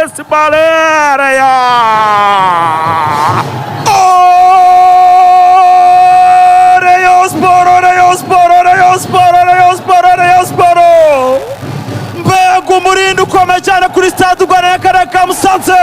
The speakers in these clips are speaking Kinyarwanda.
Charles Bbaale ya. Oh, Rayon Sport, Rayon Sport, Rayon Sport, Rayon Sport, Rayon Sport! Mbega umurindi ukomeye cyane kuri Stade Rwanda y'akarere ka Musanze!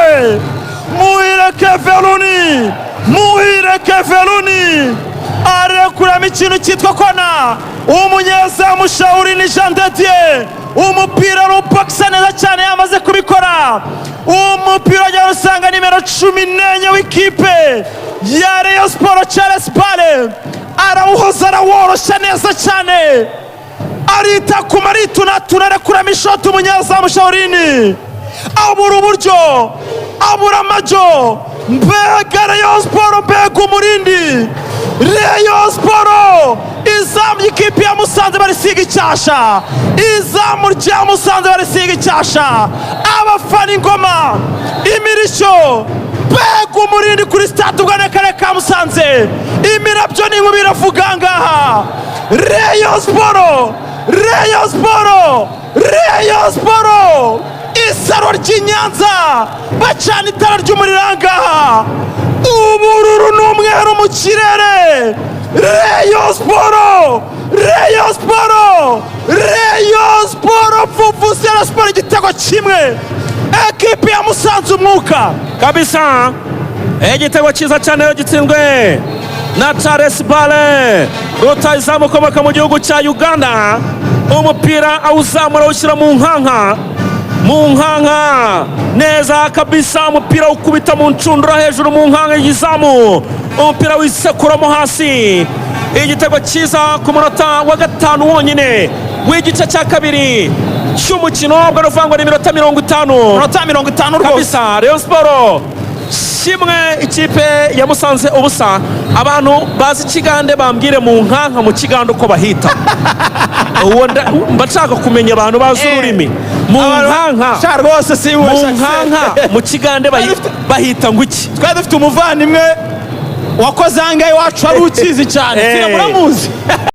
Muhire Kevin, Muhire Kevin arekuramo ikintu cyitwa kona. Umunyezamu Shawurini Jean de Dieu, umupira arupakisa neza cyane, yamaze kubikora. Umupira wajya usanga nimero 14 w'ikipe ya Rayon Sport, Charles Bbaale, arawuhoza, araworoshya neza cyane, aritakuma, aritunatura, arekuramo ishoti. Umunyezamu Shawurini abura uburyo, abura amajyo. Mbega Rayon Sport, mbega umurindi! Rayon Sport, izamu ry'ikipe ya Musanze barisiga icyasha, izamu rya Musanze barisiga icyasha. Abafana, ingoma, imirishyo! Mbega umurindi kuri Stade Ubwo n'akarere ka Musanze! Imirabyo n'inkuba iravuga ngaha. Rayon Sport, Rayon Sport, Rayon Sport! Isaro ry'i Nyanza bacana itara ry'umuriro ngaha, ubururu n'umweru mu kirere. Rayon Sport, Rayon Sport, Rayon Sport! Vuvuzela Sport igitego kimwe, ekipi ya Musanze umwuka. Kabisa, igitego cyiza cyane gitsinzwe na Charles Bbaale, rutahizamu ukomoka mu gihugu cya Uganda. Umupira awuzamura, awushyira mu nkanka, mu nkanka neza kabisa. Umupira ukubita mu ncundura hejuru mu nkanka y'izamu, umupira wisekuramo hasi. Igitego cyiza ku munota wa 5 wonyine w'igice cya kabiri cy'umukino. Ubwo ni ukuvuga ngo ni iminota 50. Minota 50 rwose. Kabisa, Rayon Sport kimwe, ikipe ya Musanze ubusa. Abantu bazi Ikigande bambwire mu nkanka mu Kigande uko bahita. Uwo mba nshaka kumenya abantu bazi ururimi mu nkanka. Sha rwose si Mu nkanka mu Kigande bahita ngo iki? Twari dufite umuvandimwe wakoze ahangaha iwacu wari ukizi cyane. Muramuzi.